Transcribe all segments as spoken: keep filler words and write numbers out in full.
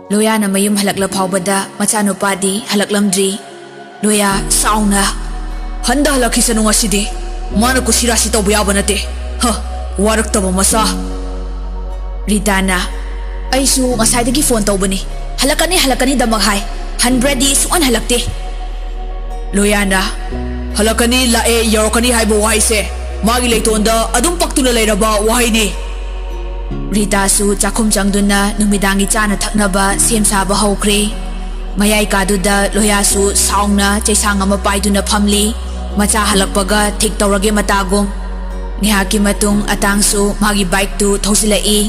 ꯂꯣꯌꯥꯅ ꯃꯌꯨꯝ ꯍꯜꯂꯛꯂ ꯐꯥꯎꯕꯗ ꯃꯆꯥꯅꯨꯄꯥꯗꯤ ꯍꯜꯂꯛꯂꯝꯗ꯭ꯔꯤ꯫ ꯂꯣꯌꯥ ꯁꯥꯎꯅ, "ꯍꯟꯗ ꯍꯜꯂꯛꯈꯤꯁꯅꯨ ꯉꯁꯤꯗꯤ꯫ ꯃꯥꯅ ꯀꯨꯁꯤꯔꯥꯁꯤ ꯇꯧꯕ ꯌꯥꯕ ꯅꯠꯇꯦ꯫ ꯍ, ꯋꯥꯔꯛꯇꯕ ꯃꯆꯥ!" ꯔꯤꯇꯥꯅ, "ꯑꯩꯁꯨ ꯉꯁꯥꯏꯗꯒꯤ ꯐꯣꯟ ꯇꯧꯕꯅꯤ꯫ ꯍꯜꯂꯛꯀꯅꯤ, ꯍꯜꯂꯛꯀꯅꯤꯗꯃꯛ ꯍꯥꯏ꯫ ꯍꯟꯕ꯭ꯔꯗꯤ ꯁꯨꯡꯍꯟ ꯍꯜꯂꯛꯇꯦ꯫" ꯂꯣꯌꯥꯅ, "ꯍꯜꯂꯛꯀꯅꯤ, ꯂꯥꯛꯑꯦ, ꯌꯧꯔꯛꯀꯅꯤ ꯍꯥꯏꯕ ꯋꯥꯍꯩꯁꯦ ꯃꯥꯒꯤ ꯂꯩꯇꯣꯟꯗ ꯑꯗꯨꯝ ꯄꯛꯇꯨꯅ ꯂꯩꯔꯕ ꯋꯥꯍꯩꯅꯤ꯫" ꯔꯤꯇꯥꯁꯨ ꯆꯥꯛꯈꯨꯝ ꯆꯪꯗꯨꯅ ꯅꯨꯃꯤꯗꯥꯡꯒꯤ ꯆꯥꯅ ꯊꯛꯅꯕ ꯁꯦꯝ ꯁꯥꯕ ꯍꯧꯈ꯭ꯔꯦ꯫ ꯃꯌꯥꯏ ꯀꯥꯗꯨꯗ ꯂꯣꯌꯥꯁꯨ ꯁꯥꯎꯅ ꯆꯩꯁꯥꯡ ꯑꯃ ꯄꯥꯏꯗꯨꯅ ꯐꯝꯂꯤ꯫ ꯃꯆꯥ ꯍꯜꯂꯛꯄꯒ ꯊꯤꯛ ꯇꯧꯔꯒꯦ ꯃꯇꯥꯒꯨꯝ꯫ ꯉꯥꯏꯍꯥꯛꯀꯤ ꯃꯇꯨꯡ ꯑꯇꯥꯡꯁꯨ ꯃꯥꯒꯤ ꯕꯥꯏꯛꯇꯨ ꯊꯧꯖꯤꯜꯂꯛꯏ꯫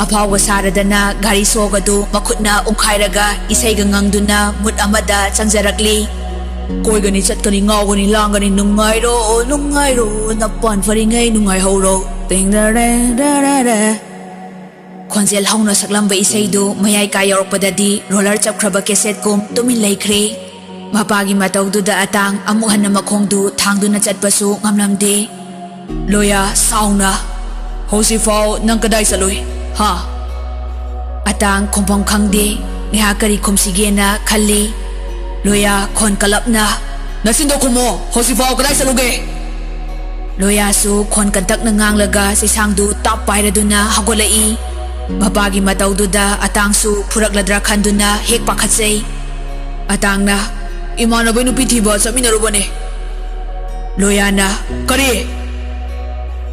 ꯑꯐꯥꯎꯕ ꯁꯥꯔꯗꯅ ꯘꯥꯔꯤ ꯁꯣꯛ ꯑꯗꯨ ꯃꯈꯨꯠꯅ ꯎꯪꯈꯥꯏꯔꯒ ꯏꯁꯩꯒ ꯉꯪꯗꯨꯅ ꯃꯨꯠ ꯑꯃꯗ ꯆꯪꯖꯔꯛꯂꯤ꯫ "ꯀꯣꯏꯒꯅꯤ, ꯆꯠꯀꯅꯤ, ꯉꯥꯎꯒꯅꯤ, ꯂꯥꯡꯒꯅꯤ, ꯅꯨꯡꯉꯥꯏꯔꯣ, ꯅꯨꯡꯉꯥꯏꯔꯣ, ꯅꯄꯥꯟ ꯐꯔꯤꯉꯩ ꯅꯨꯡꯉꯥꯏꯍꯧꯔꯣ, ꯇꯦꯡ ꯗꯔꯦ ꯗꯔꯦ ꯔꯦ꯫" ꯈꯣꯟꯖꯦꯜ ꯍꯧꯅ ꯁꯛꯂꯝꯕ ꯏꯁꯩꯗꯨ ꯃꯌꯥꯏ ꯀꯥ ꯌꯧꯔꯛꯄꯗꯗꯤ ꯔꯣꯂꯔ ꯆꯞꯈ꯭ꯔꯕ ꯀꯦꯁꯦꯠꯀꯨꯝ ꯇꯨꯃꯤꯟ ꯂꯩꯈ꯭ꯔꯦ꯫ ꯃꯄꯥꯒꯤ ꯃꯇꯧꯗꯨꯗ ꯑꯇꯥꯡ ꯑꯃꯨꯛ ꯍꯟꯅ ꯃꯈꯣꯡꯗꯨ ꯊꯥꯡꯗꯨꯅ ꯆꯠꯄꯁꯨ ꯉꯝꯂꯝꯗꯦ꯫ ꯂꯣꯌꯥ ꯁꯥꯎꯅ, "ꯍꯧꯖꯤꯛꯐꯥꯎ ꯅꯪ ꯀꯗꯥꯏ ꯆꯠꯂꯨꯏ, ꯍꯥ?" ꯑꯇꯥꯡ ꯈꯨꯝꯐꯝ ꯈꯪꯗꯦ꯫ ꯉꯥꯏꯍꯥꯛ ꯀꯔꯤ ꯈꯨꯝꯁꯤꯒꯦꯅ ꯈꯜꯂꯤ꯫ ꯂꯣꯌꯥ ꯈꯣꯟ ꯀꯜꯂꯞꯅ, "ꯅꯆꯤꯟꯗꯣ ꯈꯨꯝꯃꯣ, ꯍꯧꯖꯤꯛꯐꯥꯎ ꯀꯗꯥꯏ ꯆꯠꯂꯨꯒꯦ?" ꯂꯣꯌꯥꯁꯨ ꯈꯣꯟ ꯀꯟꯇꯛꯅ ꯉꯥꯡꯂꯒ ꯆꯩꯁꯥꯡꯗꯨ ꯇꯥꯞ ꯄꯥꯏꯔꯗꯨꯅ ꯍꯧꯒꯠꯂꯛꯏ꯫ ꯃꯄꯥꯒꯤ ꯃꯇꯧꯗꯨꯗ ꯑꯇꯥꯡꯁꯨ ꯐꯨꯔꯛꯂꯗ꯭ꯔꯥ ꯈꯟꯗꯨꯅ ꯍꯦꯛ ꯄꯥꯈꯠꯆꯩ꯫ ꯑꯇꯥꯡꯅ, "ꯏꯃꯥꯟꯅꯕꯩ ꯅꯨꯄꯤ ꯊꯤꯕ ꯆꯠꯃꯤꯟꯅꯔꯨꯕꯅꯦ꯫" ꯂꯣꯌꯥꯅ, "ꯀꯔꯤ?"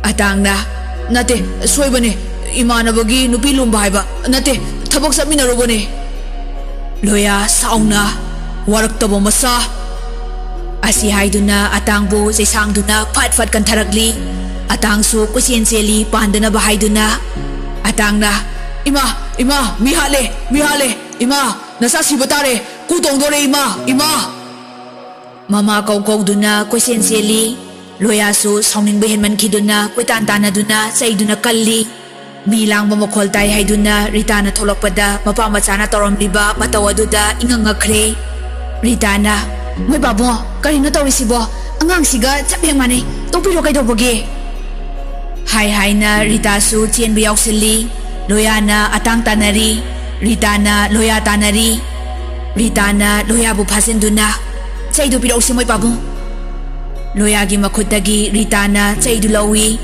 ꯑꯇꯥꯡꯅ, "ꯅꯠꯇꯦ, ꯁꯣꯏꯕꯅꯦ꯫ ꯏꯃꯥꯟꯅꯕꯒꯤ ꯅꯨꯄꯤ ꯂꯣꯝꯕ ꯍꯥꯏꯕ ꯅꯠꯇꯦ, ꯊꯕꯛ ꯆꯠꯃꯤꯟꯅꯔꯨꯕꯅꯦ꯫" ꯂꯣꯌꯥ ꯁꯥꯎꯅ, "ꯋꯥꯔꯛꯇꯕ ꯃꯆꯥ!" ꯑꯁꯤ ꯍꯥꯏꯗꯨꯅ ꯑꯇꯥꯡꯕꯨ ꯆꯩꯁꯥꯡꯗꯨꯅ ꯐꯠ ꯐꯠ ꯀꯟꯊꯔꯛꯂꯤ꯫ ꯑꯇꯥꯡꯁꯨ ꯀꯣꯏꯆꯦꯟ ꯆꯦꯜꯂꯤ ꯄꯥꯟꯗꯅꯕ ꯍꯥꯏꯗꯨꯅ꯫ ꯑꯇꯥꯡꯅ, "ꯏꯃꯥ, ꯏꯃꯥ, ꯃꯤ ꯍꯥꯠꯂꯦ, ꯃꯤ ꯍꯥꯠꯂꯦ, ꯏꯃꯥ, ꯅꯆꯥ ꯁꯤꯕ ꯇꯥꯔꯦ, ꯀꯨ ꯇꯣꯡꯗꯣꯔꯦ, ꯏꯃꯥ, ꯏꯃꯥ!" ꯃꯃꯥ ꯀꯧ ꯀꯧꯗꯨꯅ ꯀꯣꯏꯆꯦꯟ ꯆꯦꯜꯂꯤ꯫ ꯂꯣꯌꯥꯁꯨ ꯁꯥꯎꯅꯤꯡꯕ ꯍꯦꯟꯃꯟꯈꯤꯗꯨꯅ ꯀꯣꯏꯇꯥꯟ ꯇꯥꯟꯅꯗꯨꯅ ꯆꯩꯗꯨꯅ ꯀꯜꯂꯤ꯫ ꯃꯤ ꯂꯥꯡꯕ ꯃꯈꯣꯜ ꯇꯥꯏ ꯍꯥꯏꯗꯨꯅ ꯔꯤꯇꯥꯅ ꯊꯣꯛꯂꯛꯄꯗ ꯃꯄꯥ ꯃꯆꯥꯅ ꯇꯧꯔꯝꯂꯤꯕ ꯃꯇꯧ ꯑꯗꯨꯗ ꯏꯉꯛ ꯉꯛꯈ꯭ꯔꯦ꯫ ꯔꯤꯇꯥꯅ, "ꯃꯣꯏ ꯄꯥꯕꯨꯡ, ꯀꯔꯤꯅꯣ ꯇꯧꯔꯤꯁꯤꯕꯣ? ꯑꯉꯥꯡꯁꯤꯒ ꯆꯞ ꯍꯦꯛ ꯃꯥꯟꯅꯩ꯫ ꯇꯣꯛꯄꯤꯔꯣ ꯀꯩꯗꯧꯕꯒꯦ?" ꯍꯥꯏ ꯍꯥꯏꯅ ꯔꯤꯇꯥꯁꯨ ꯆꯦꯟꯕ ꯌꯥꯎꯁꯤꯜꯂꯤ꯫ ꯂꯣꯌꯥꯅ ꯑꯇꯥꯡ ꯇꯥꯟꯅꯔꯤ꯫ ꯔꯤꯇꯥꯅ ꯂꯣꯌꯥ ꯇꯥꯟꯅꯔꯤ꯫ ꯔꯤꯇꯥꯅ ꯂꯣꯌꯥꯕꯨ ꯐꯥꯖꯤꯟꯗꯨꯅ, "ꯆꯩꯗꯨ ꯄꯤꯔꯛꯎꯁꯤ ꯃꯣꯏ ꯄꯥꯕꯨꯡ!" ꯂꯣꯌꯥꯒꯤ ꯃꯈꯨꯠꯇꯒꯤ ꯔꯤꯇꯥꯅ ꯆꯩꯗꯨ ꯂꯧꯏ꯫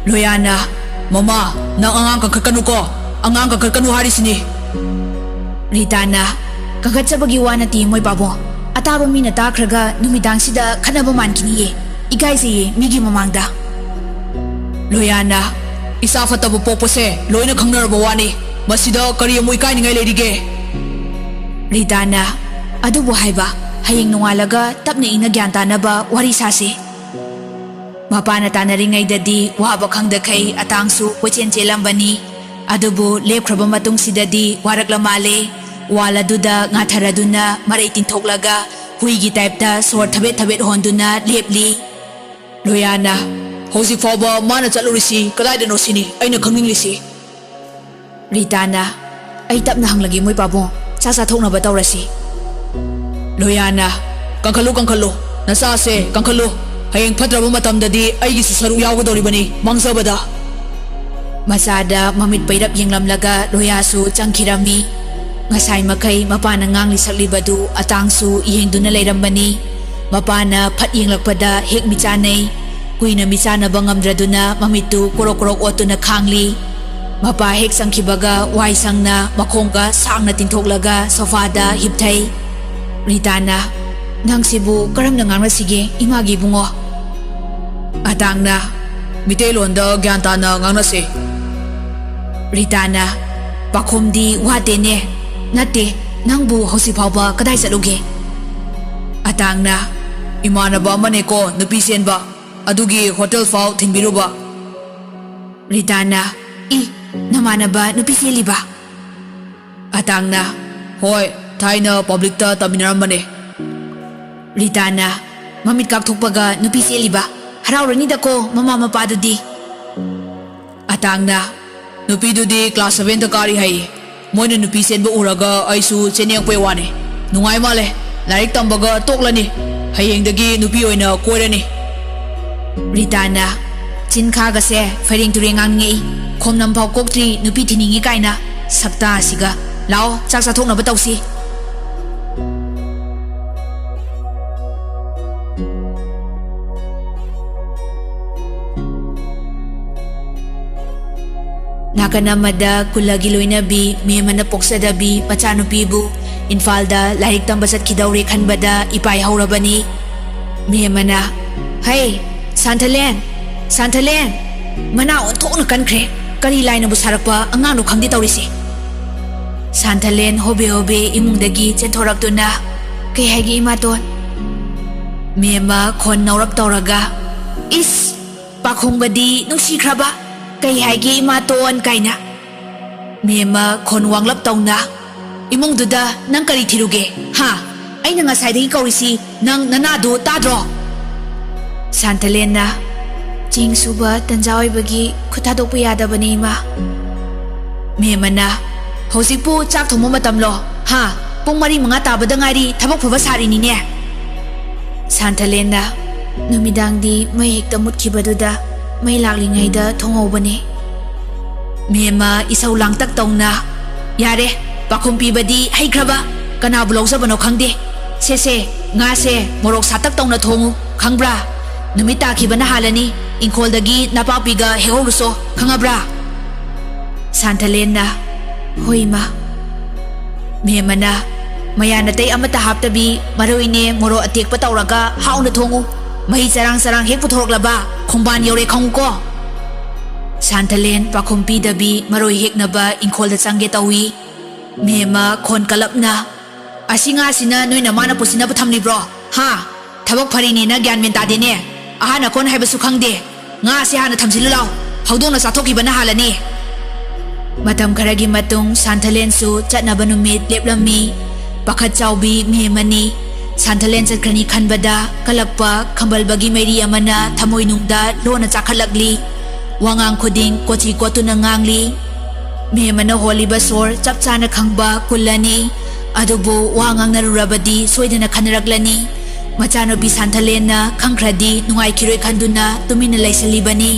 ꯂꯣꯌꯥꯅ, "ꯃꯃꯥ, ꯅꯪ ꯑꯉꯥꯡ ꯀꯟꯈꯠꯀꯅꯨꯀꯣ꯫ ꯑꯉꯥꯡ ꯀꯟꯈꯠꯀꯅꯨ ꯍꯥꯏꯔꯤꯁꯤꯅꯤ!" ꯔꯤꯇꯥꯅ, "ꯀꯟꯈꯠꯆꯕꯒꯤ ꯋꯥ ꯅꯠꯇꯦ ꯃꯣꯏ ꯄꯥꯕꯨꯡ꯫ ꯑꯇꯥꯕ ꯃꯤꯅ ꯇꯥꯈ꯭ꯔꯒ ꯅꯨꯃꯤꯗꯥꯡꯁꯤꯗ ꯈꯠꯅꯕ ꯃꯥꯟꯈꯤꯅꯤꯌꯦ꯫ ꯏꯀꯥꯏꯖꯩꯌꯦ ꯃꯤꯒꯤ ꯃꯃꯥꯡꯗ꯫" ꯂꯣꯌꯥꯅ, "ꯏꯆꯥ ꯐꯠꯇꯕ ꯄꯣꯛꯄꯁꯦ ꯂꯣꯏꯅ ꯈꯪꯅꯔꯕ ꯋꯥꯅꯤ꯫ ꯃꯁꯤꯗ ꯀꯔꯤ ꯑꯃꯨꯛ ꯏꯀꯥꯏꯅꯤꯡꯉꯥꯏ ꯂꯩꯔꯤꯒꯦ?" ꯔꯤꯇꯥꯅ, "ꯑꯗꯨꯕꯨ ꯍꯥꯏꯕ, ꯍꯌꯦꯡ ꯅꯣꯡꯉꯥꯜꯂꯒ ꯇꯞꯅ ꯏꯪꯅ ꯒ꯭ꯌꯥꯟ ꯇꯥꯅꯕ ꯋꯥꯔꯤ ꯁꯥꯁꯤ꯫" ꯃꯄꯥꯅ ꯇꯥꯟꯅꯔꯤꯉꯩꯗꯗꯤ ꯋꯥꯕ ꯈꯪꯗꯈꯩ ꯑꯇꯥꯡꯁꯨ ꯀꯣꯏꯆꯦꯟ ꯆꯦꯜꯂꯝꯕꯅꯤ꯫ ꯑꯗꯨꯕꯨ ꯂꯦꯞꯈ꯭ꯔꯕ ꯃꯇꯨꯡꯁꯤꯗꯗꯤ ꯋꯥꯔꯛꯂ ꯃꯥꯜꯂꯦ꯫ ꯋꯥꯜ ꯑꯗꯨꯗ ꯉꯥꯊꯔꯗꯨꯅ ꯃꯔꯩ ꯇꯤꯡꯊꯣꯛꯂꯒ ꯍꯨꯏꯒꯤ ꯇꯥꯏꯞꯇ ꯁꯣꯔ ꯊꯕꯦꯠ ꯊꯕꯦꯠ ꯍꯣꯟꯗꯨꯅ ꯂꯦꯞꯂꯤ꯫ ꯂꯣꯌꯥꯅ, "ꯍꯧꯖꯤꯛ ꯐꯥꯎꯕ ꯃꯥꯅ ꯆꯠꯂꯨꯔꯤꯁꯤ ꯀꯗꯥꯏꯗꯅꯣ ꯁꯤꯅꯤ ꯑꯩꯅ ꯈꯪꯅꯤꯡꯂꯤꯁꯤ꯫" ꯔꯤꯇꯥꯅ, "ꯑꯩ ꯇꯞꯅ ꯍꯪꯂꯒꯦ ꯃꯣꯏ ꯄꯥꯕꯨꯡ, ꯆꯥꯛ ꯆꯥꯊꯣꯛꯅꯕ ꯇꯧꯔꯁꯤ꯫" ꯂꯣꯌꯥꯅ, "ꯀꯟꯈꯠꯂꯨ, ꯀꯟꯈꯠꯂꯨ, ꯅꯆꯥꯁꯦ ꯀꯟꯈꯠꯂꯨ꯫ ꯍꯌꯦꯡ ꯐꯠꯇ꯭ꯔꯕ ꯃꯇꯝꯗꯗꯤ ꯑꯩꯒꯤꯁꯨ ꯁꯔꯨꯛ ꯌꯥꯎꯒꯗꯧꯔꯤꯕꯅꯤ ꯃꯥꯡꯖꯕꯗ꯫" ꯃꯆꯥꯗ ꯃꯃꯤꯠ ꯄꯩꯔꯞ ꯌꯦꯡꯂꯝꯂꯒ ꯂꯣꯌꯥꯁꯨ ꯆꯪꯈꯤꯔꯝꯃꯤ꯫ ꯉꯁꯥꯏ ꯃꯈꯩ ꯃꯄꯥꯅ ꯉꯥꯡꯂꯤ ꯁꯛꯂꯤꯕꯗꯨ ꯑꯇꯥꯡꯁꯨ ꯌꯦꯡꯗꯨꯅ ꯂꯩꯔꯝꯕꯅꯤ꯫ ꯃꯄꯥꯅ ꯐꯠ ꯌꯦꯡꯂꯛꯄꯗ ꯍꯦꯛ ꯃꯤꯆꯥꯅꯩ꯫ ꯀꯨꯏꯅ ꯃꯤꯆꯥꯅꯕ ꯉꯝꯗ꯭ꯔꯗꯨꯅ ꯃꯃꯤꯠꯇꯨ ꯀꯣꯔꯣꯛ ꯀꯣꯔꯣꯛ ꯑꯣꯠꯇꯨꯅ ꯈꯥꯡꯂꯤ꯫ ꯃꯄꯥ ꯍꯦꯛ ꯆꯪꯈꯤꯕꯒ ꯋꯥꯏ ꯁꯪꯅ ꯃꯈꯣꯡꯒ ꯁꯥꯡꯅ ꯇꯤꯡꯊꯣꯛꯂꯒ ꯁꯣꯐꯥꯗ ꯍꯤꯞꯊꯩ꯫ ꯔꯤꯇꯥꯅ, "ꯅꯪꯁꯤꯕꯨ ꯀꯔꯝꯅ ꯉꯥꯡꯅꯁꯤꯒꯦ ꯏꯃꯥꯒꯤ ꯏꯕꯨꯡꯉꯣ?" ꯑꯇꯥꯡꯅ, "ꯃꯤꯇꯩꯂꯣꯟꯗ ꯒ꯭ꯌꯥꯟ ꯇꯥꯅ ꯉꯥꯡꯅꯁꯦ꯫" ꯔꯤꯇꯥꯅ, "ꯄꯥꯈꯣꯝꯗꯤ ꯋꯥꯠꯇꯦꯅꯦ꯫ ꯅꯠꯇꯦ, ꯅꯪꯕꯨ ꯍꯧꯖꯤꯛ ꯐꯥꯎꯕ ꯀꯗꯥꯏ ꯆꯠꯂꯨꯒꯦ?" ꯑꯇꯥꯡꯅ, "ꯏꯃꯥꯟꯅꯕ ꯑꯃꯅꯦꯀꯣ ꯅꯨꯄꯤ ꯆꯦꯟꯕ, ꯑꯗꯨꯒꯤ ꯍꯣꯇꯦꯜ ꯐꯥꯎ ꯊꯤꯟꯕꯤꯔꯨꯕ꯫" ꯔꯤꯇꯥꯅ, "ꯏ, ꯅꯃꯥꯟꯅꯕ ꯅꯨꯄꯤ ꯆꯦꯜꯂꯤꯕ?" ꯑꯇꯥꯡꯅ, "ꯍꯣꯏ, ꯊꯥꯏꯅ ꯄꯕ꯭ꯂꯤꯛꯇ ꯇꯝꯃꯤꯟꯅꯔꯝꯕꯅꯦ꯫" ꯔꯤꯇꯥꯅ, "ꯃꯃꯤꯠ ꯀꯥꯛꯊꯣꯛꯄꯒ ꯅꯨꯄꯤ ꯆꯦꯜꯂꯤꯕ? ꯍꯔꯥꯎꯔꯅꯤꯗꯀꯣ ꯃꯃꯥ ꯃꯄꯥꯗꯨꯗꯤ꯫" ꯑꯇꯥꯡꯅ, "ꯅꯨꯄꯤꯗꯨꯗꯤ ꯀ꯭ꯂꯥꯁ ꯁꯚꯦꯟꯗ ꯀꯥꯔꯤ ꯍꯥꯏꯌꯦ꯫ ꯃꯣꯏꯅ ꯅꯨꯄꯤ ꯆꯦꯟꯕ ꯎꯔꯒ ꯑꯩꯁꯨ ꯆꯦꯟꯅꯤꯡꯉꯛꯄꯩ ꯋꯥꯅꯤ꯫ ꯅꯨꯡꯉꯥꯏ ꯃꯥꯜꯂꯦ꯫ ꯂꯥꯏꯔꯤꯛ ꯇꯝꯕꯒ ꯇꯣꯛꯂꯅꯤ꯫ ꯍꯌꯦꯡꯗꯒꯤ ꯅꯨꯄꯤ ꯑꯣꯏꯅ ꯀꯣꯏꯔꯅꯤ꯫" ꯔꯤꯇꯥꯅ, ꯆꯤꯟꯈꯥꯒꯁꯦ ꯐꯩꯔꯦꯡ ꯇꯨꯔꯦꯡ ꯉꯥꯡꯅꯤꯡꯉꯛꯏ꯫ ꯈꯣꯝꯅꯝꯐꯥꯎ ꯀꯣꯛꯇ꯭ꯔꯤ ꯅꯨꯄꯤ ꯊꯤꯅꯤꯡꯉꯤ ꯀꯥꯏꯅ꯫ ꯁꯛꯇꯥꯁꯤꯒ꯫ ꯂꯥꯛꯑꯣ, ꯆꯥꯛ ꯆꯥꯊꯣꯛꯅꯕ ꯇꯧꯁꯤ꯫ ꯅꯥꯀꯟ ꯑꯃꯗ ꯀꯨꯂꯒꯤ ꯂꯣꯏꯅꯕꯤ ꯃꯦꯝꯃꯅ ꯄꯣꯛꯆꯗꯕꯤ ꯃꯆꯥꯅꯨꯄꯤꯕꯨ ꯏꯝꯐꯥꯜꯗ ꯂꯥꯏꯔꯤꯛ ꯇꯝꯕ ꯆꯠꯈꯤꯗꯧꯔꯦ ꯈꯟꯕꯗ ꯏꯄꯥꯏ ꯍꯧꯔꯕꯅꯤ꯫ ꯃꯦꯝꯃꯅ, "ꯍꯩ, ꯁꯥꯟꯊꯂꯦꯟ, ꯁꯥꯟꯊꯂꯦꯟ, ꯃꯅꯥ ꯑꯣꯟꯊꯣꯛꯅ ꯀꯟꯈ꯭ꯔꯦ꯫ ꯀꯔꯤ ꯂꯥꯏꯅꯕꯨ ꯁꯥꯔꯛꯄ ꯑꯉꯥꯡꯅꯣ ꯈꯪꯗꯦ ꯇꯧꯔꯤꯁꯦ꯫" ꯁꯥꯟꯊꯂꯦꯟ ꯍꯣꯕꯦ ꯍꯣꯕꯦ ꯏꯃꯨꯡꯗꯒꯤ ꯆꯦꯟꯊꯣꯔꯛꯇꯨꯅ, "ꯀꯩ ꯍꯥꯏꯒꯦ ꯏꯃꯥꯇꯣꯟ?" ꯃꯦꯝꯃ ꯈꯣꯟ ꯅꯧꯔꯞ ꯇꯧꯔꯒ, "ꯏꯁ, ꯄꯥꯈꯣꯡꯕꯗꯤ ꯅꯨꯡꯁꯤꯈ꯭ꯔꯕ, ꯀꯩ ꯍꯥꯏꯒꯦ ꯏꯃꯥꯇꯣꯟ ꯀꯥꯏꯅ?" ꯃꯦꯝꯃ ꯈꯣꯟ ꯋꯥꯡꯂꯞ ꯇꯧꯅ, "ꯏꯃꯨꯡꯗꯨꯗ ꯅꯪ ꯀꯔꯤ ꯊꯤꯔꯨꯒꯦ? ꯍꯥ? ꯑꯩꯅ ꯉꯁꯥꯏꯗꯒꯤ ꯀꯧꯔꯤꯁꯤ ꯅꯪ ꯅꯅꯥꯗꯨ ꯇꯥꯗ꯭ꯔꯣ?" ꯁꯥꯟꯊꯂꯦꯟꯅ, "ꯆꯦꯡ ꯁꯨꯕ ꯇꯟꯖꯥ ꯑꯣꯏꯕꯒꯤ ꯈꯨꯠ ꯊꯥꯗꯣꯛꯄ ꯌꯥꯗꯕꯅꯦ, ꯏꯃꯥ꯫" ꯃꯦꯝꯃꯅ, "ꯍꯧꯖꯤꯛꯄꯨ ꯆꯥꯛ ꯊꯣꯡꯕ ꯃꯇꯝꯂꯣ? ꯍꯥ? ꯄꯨꯡ ꯃꯔꯤ ꯃꯉꯥ ꯇꯥꯕꯗ ꯉꯥꯏꯔꯤ, ꯊꯕꯛ ꯐꯕ ꯁꯥꯔꯤꯅꯤꯅꯦ꯫" ꯁꯥꯟꯊꯂꯦꯟꯅ, "ꯅꯨꯃꯤꯗꯥꯡꯗꯤ ꯃꯩ ꯍꯦꯛꯇ ꯃꯨꯠꯈꯤꯕꯗꯨꯗ ꯃꯩ ꯂꯥꯛꯂꯤꯉꯩꯗ ꯊꯣꯡꯍꯧꯕꯅꯦ꯫" ꯃꯦꯝꯃ ꯏꯁꯧ ꯂꯥꯡꯇꯛ ꯇꯧꯅ, "ꯌꯥꯔꯦ, ꯄꯥꯈꯨꯝ ꯄꯤꯕꯗꯤ ꯍꯩꯈ꯭ꯔꯕ, ꯀꯅꯥꯕꯨ ꯂꯧꯖꯕꯅꯣ ꯈꯪꯗꯦ꯫ ꯁꯦ ꯁꯦ, ꯉꯥꯁꯦ ꯃꯣꯔꯣꯛ ꯁꯥꯇꯛ ꯇꯧꯅ ꯊꯣꯡꯉꯨ, ꯈꯪꯕ꯭ꯔꯥ? ꯅꯨꯃꯤꯠ ꯇꯥꯈꯤꯕꯅ ꯍꯥꯜꯂꯅꯤ, ꯏꯪꯈꯣꯜꯗꯒꯤ ꯅꯄꯥꯛꯄꯤꯒ ꯍꯦꯛꯍꯧꯔꯨꯁꯣ, ꯈꯪꯉꯕ꯭ꯔꯥ?" ꯁꯥꯟꯊꯂꯦꯟꯅ, "ꯍꯣꯏ, ꯏꯃꯥ꯫" ꯃꯦꯝꯃꯅ, "ꯃꯌꯥꯟ ꯑꯇꯩ ꯑꯃꯠꯇ ꯍꯥꯞꯇꯕꯤ ꯃꯔꯣꯏꯅꯦ ꯃꯣꯔꯣꯛ ꯑꯇꯦꯛꯄ ꯇꯧꯔꯒ ꯍꯥꯎꯅ ꯊꯣꯡꯉꯨ꯫ ꯃꯍꯤ ꯆꯔꯥꯡ ꯆꯔꯥꯡ ꯍꯦꯛ ꯄꯨꯊꯣꯔꯛꯂꯕ ꯈꯣꯡꯕꯥꯟ ꯌꯧꯔꯦ ꯈꯪꯉꯨꯀꯣ꯫" ꯁꯥꯟꯊꯂꯦꯟ ꯄꯥꯈꯨꯝ ꯄꯤꯗꯕꯤ ꯃꯔꯣꯏ ꯍꯦꯛꯅꯕ ꯏꯪꯈꯣꯜꯗ ꯆꯪꯒꯦ ꯇꯧꯏ꯫ ꯃꯦꯝꯃ ꯈꯣꯟ ꯀꯂꯞꯅ, "ꯑꯁꯤ ꯉꯥꯁꯤꯅ ꯅꯣꯏ ꯅꯃꯥꯅ ꯄꯨꯁꯤꯟꯅꯕ ꯊꯝꯂꯤꯕ꯭ꯔꯣ? ꯍꯥ? ꯊꯕꯛ ꯐꯔꯤꯅꯦꯅ ꯒ꯭ꯌꯥꯟ ꯃꯦꯟ ꯇꯥꯗꯦꯅꯦ꯫ ꯑꯍꯥꯟ ꯑꯀꯣꯟ ꯍꯥꯏꯕꯁꯨ ꯈꯪꯗꯦ꯫ ꯉꯥ ꯑꯁꯤ ꯍꯥꯟꯅ ꯊꯝꯖꯤꯜꯂꯨ ꯂꯥꯎ꯫ ꯍꯧꯗꯣꯡꯅ ꯆꯥꯊꯣꯛꯈꯤꯕꯅ ꯍꯥꯜꯂꯅꯤ꯫" ꯃꯇꯝ ꯈꯔꯒꯤ ꯃꯇꯨꯡ ꯁꯥꯟꯊꯂꯦꯟꯁꯨ ꯆꯠꯅꯕ ꯅꯨꯃꯤꯠ ꯂꯦꯞꯂꯝꯃꯤ꯫ ꯄꯥꯈꯠ ꯆꯥꯎꯕꯤ ꯃꯦꯝꯃꯅꯤ꯫ ꯁꯥꯟꯊꯂꯦꯟ ꯆꯠꯈ꯭ꯔꯅꯤ ꯈꯟꯕꯗ ꯀꯂꯛꯄ ꯈꯝꯕꯜꯕꯒꯤ ꯃꯩꯔꯤ ꯑꯃꯅ ꯊꯃꯣꯏꯅꯨꯡꯗ ꯂꯣꯟꯅ ꯆꯥꯈꯠꯂꯛꯂꯤ꯫ ꯋꯥꯉꯥꯡ ꯈꯨꯗꯤꯡ ꯀꯣꯆꯤ ꯀꯣꯠꯇꯨꯅ ꯉꯥꯡꯂꯤ꯫ ꯃꯦꯝꯃꯅ ꯍꯣꯜꯂꯤꯕ ꯁꯣꯔ ꯆꯞ ꯆꯥꯅ ꯈꯪꯕ ꯀꯨꯜꯂꯅꯤ꯫ ꯑꯗꯨꯕꯨ ꯋꯥ ꯉꯥꯡꯅꯔꯨꯔꯕꯗꯤ ꯁꯣꯏꯗꯅ ꯈꯟꯅꯔꯛꯂꯅꯤ꯫ ꯃꯆꯥꯅꯨꯄꯤ ꯁꯥꯟꯊꯂꯦꯟꯅ ꯈꯪꯈ꯭ꯔꯗꯤ ꯅꯨꯡꯉꯥꯏꯈꯤꯔꯣꯏ ꯈꯟꯗꯨꯅ ꯇꯨꯃꯤꯟꯅ ꯂꯩꯁꯜꯂꯤꯕꯅꯤ꯫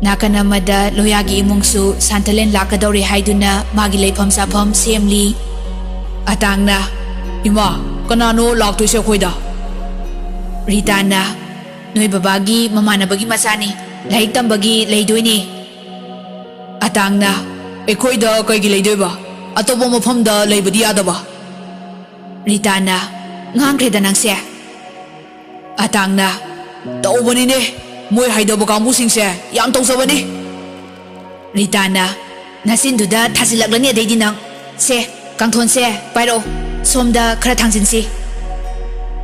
ꯅꯥꯀꯟ ꯑꯃꯗ ꯂꯣꯌꯥꯒꯤ ꯏꯃꯨꯡꯁꯨ ꯁꯥꯟꯊꯂꯦꯟ ꯂꯥꯛꯀꯗꯧꯔꯦ ꯍꯥꯏꯗꯨꯅ ꯃꯥꯒꯤ ꯂꯩꯐꯝ ꯆꯥꯐꯝ ꯁꯦꯝꯂꯤ꯫ ꯑꯇꯥꯡꯅ, "ꯏꯃꯥ, ꯀꯅꯥꯅꯣ ꯂꯥꯛꯇꯣꯏꯁꯦ ꯑꯩꯈꯣꯏꯗ?" ꯔꯤꯇꯥꯅ, "ꯅꯣꯏ ꯕꯕꯥꯒꯤ ꯃꯃꯥꯟꯅꯕꯒꯤ ꯃꯆꯥꯅꯤ, ꯂꯥꯏꯔꯤꯛ ꯇꯝꯕꯒꯤ ꯂꯩꯗꯣꯏꯅꯤ꯫" ꯑꯇꯥꯡꯅ, "ꯑꯩꯈꯣꯏꯗ ꯀꯩꯒꯤ ꯂꯩꯗꯣꯏꯕ? ꯑꯇꯣꯞꯄ ꯃꯐꯝꯗ ꯂꯩꯕꯗꯤ ꯌꯥꯗꯕ?" ꯔꯤꯇꯥꯅ, "ꯉꯥꯡꯈ꯭ꯔꯦꯗ ꯅꯪꯁꯦ꯫" ꯑꯇꯥꯡꯅ, "ꯇꯧꯕꯅꯤꯅꯦ, ꯃꯣꯏ ꯍꯩꯗꯕ ꯀꯥꯡꯕꯨꯁꯤꯡꯁꯦ ꯌꯥꯝ ꯇꯧꯖꯕꯅꯤ꯫" ꯔꯤꯇꯥꯅ, "ꯅꯆꯤꯟꯗꯨꯗ ꯊꯥꯖꯤꯜꯂꯛꯂꯅꯤ ꯑꯗꯩꯗꯤ ꯅꯪ꯫ ꯁꯦ, ꯀꯥꯡꯊꯣꯟꯁꯦ ꯄꯥꯏꯔꯛꯑꯣ, ꯁꯣꯝꯗ ꯈꯔ ꯊꯥꯡꯖꯤꯟꯁꯤ꯫"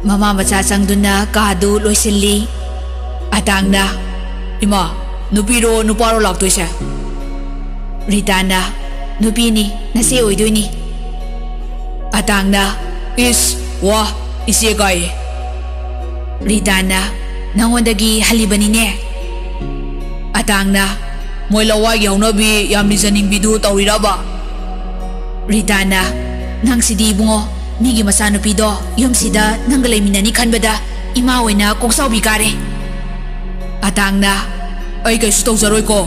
ꯃꯃꯥ ꯃꯆꯥ ꯆꯪꯗꯨꯅ ꯀꯥꯗꯨ ꯂꯣꯏꯁꯤꯜꯂꯤ꯫ ꯑꯇꯥꯡꯅ, "ꯏꯃꯥ, ꯅꯨꯄꯤꯔꯣ ꯅꯨꯄꯥꯔꯣ ꯂꯥꯛꯇꯣꯏꯁꯦ?" ꯔꯤꯇꯥꯅ, "ꯅꯨꯄꯤꯅꯤ, ꯅꯆꯦ ꯑꯣꯏꯗꯣꯏꯅꯤ꯫" ꯑꯇꯥꯡꯅ, "ꯏꯁ, ꯋꯥ, ꯏꯆꯦ ꯀꯥꯏꯌꯦ꯫" ꯔꯤꯇꯥꯅ, "ꯅꯉꯣꯟꯗꯒꯤ ꯍꯜꯂꯤꯕꯅꯤꯅꯦ꯫" ꯑꯇꯥꯡꯅ, "ꯃꯣꯏ ꯂꯋꯥꯏꯒꯤ ꯍꯧꯅꯕꯤ ꯌꯥꯝ ꯂꯤꯖꯅꯤꯡꯕꯤꯗꯨ ꯇꯧꯔꯤꯔꯕ?" ꯔꯤꯇꯥꯅ, "ꯅꯪꯁꯤꯗꯤ ꯏꯕꯨꯡꯉꯣ, ꯃꯤꯒꯤ ꯃꯆꯥꯅꯨꯄꯤꯗꯣ ꯌꯨꯝꯁꯤꯗ ꯅꯪꯒ ꯂꯩꯃꯤꯟꯅꯅꯤ ꯈꯟꯕꯗ ꯏꯃꯥ ꯑꯣꯏꯅ ꯀꯣꯛꯆꯥꯎꯕꯤ ꯀꯥꯔꯦ꯫" ꯑꯇꯥꯡꯅ, "ꯑꯩ ꯀꯩꯁꯨ ꯇꯧꯖꯔꯣꯏꯀꯣ꯫"